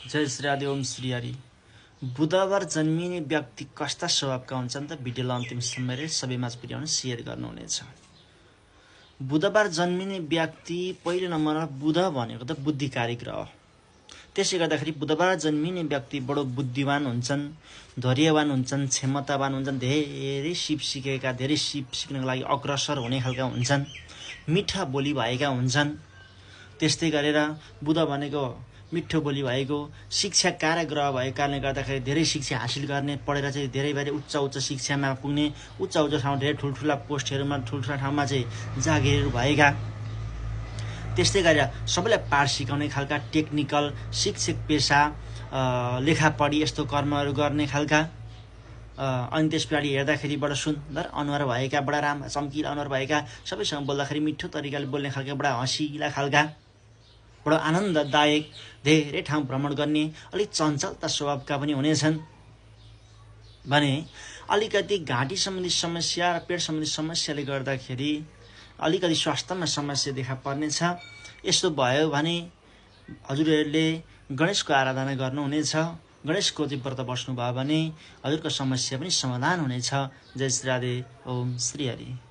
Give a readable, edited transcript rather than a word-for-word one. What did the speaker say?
जय श्री राधे, ओम श्री हरि। बुधबार जन्मिने व्यक्ति कस्ता स्वभावका हुन्छन् त भिडियोलाई अन्तिमसम्म हेरेर सबैमाझ पुर्याउन सेयर गर्नुहुनेछ। बुधबार जन्मिने व्यक्ति पहिलो नम्बरमा बुध भनेको त बुद्धिकारी ग्रह हो। त्यसै गर्दाखेरि बुधबार जन्मिने व्यक्ति बडो बुद्धिमान हुन्छन्, धैर्यवान हुन्छन्, क्षमतावान हुन्छन्, धेरै सिप सिकेका, धेरै सिप सिक्नको लागि अग्रसर हुने खालका हुन्छन्, मिठा बोली भएका हुन्छन्। त्यस्तै गरेर बुध भनेको मिठो बोली भएको, शिक्षा काराग्रह भएको कारणले गर्दाखेरि धेरै शिक्षा हासिल गर्ने, पढेर चाहिँ धेरै उच्च शिक्षामा पुग्ने, उच्च ठाउँ, धेरै ठुल्ठुला पोस्टहरूमा, ठुल्ठुला ठाउँमा चाहिँ जागिरहरू भएका। त्यस्तै गरेर सबैलाई पाठ सिकाउने खालका, टेक्निकल शिक्षक पेसा, लेखापढी यस्तो कर्महरू गर्ने खालका। अनि त्यस पछाडि हेर्दाखेरि बडा सुन्दर अनुहार भएका, बडा राम्रो चम्किला अनुहार भएका, सबैसँग बोल्दाखेरि मिठो तरिकाले बोल्ने खालका, बडा हँसिला खालका, बडो आनन्ददायक, धेरै ठाउँ भ्रमण गर्ने, अलिक चञ्चलता स्वभावका पनि हुनेछन्। भने अलिकति घाँटी सम्बन्धी समस्या र पेट सम्बन्धी समस्याले गर्दाखेरि अलिकति स्वास्थ्यमा समस्या देखा पर्नेछ। यस्तो भयो भने हजुरहरूले गणेशको आराधना गर्नुहुनेछ। गणेशको चाहिँ व्रत बस्नुभयो भने हजुरको समस्या पनि समाधान हुनेछ। जय श्री राधे, ओम श्री हरि।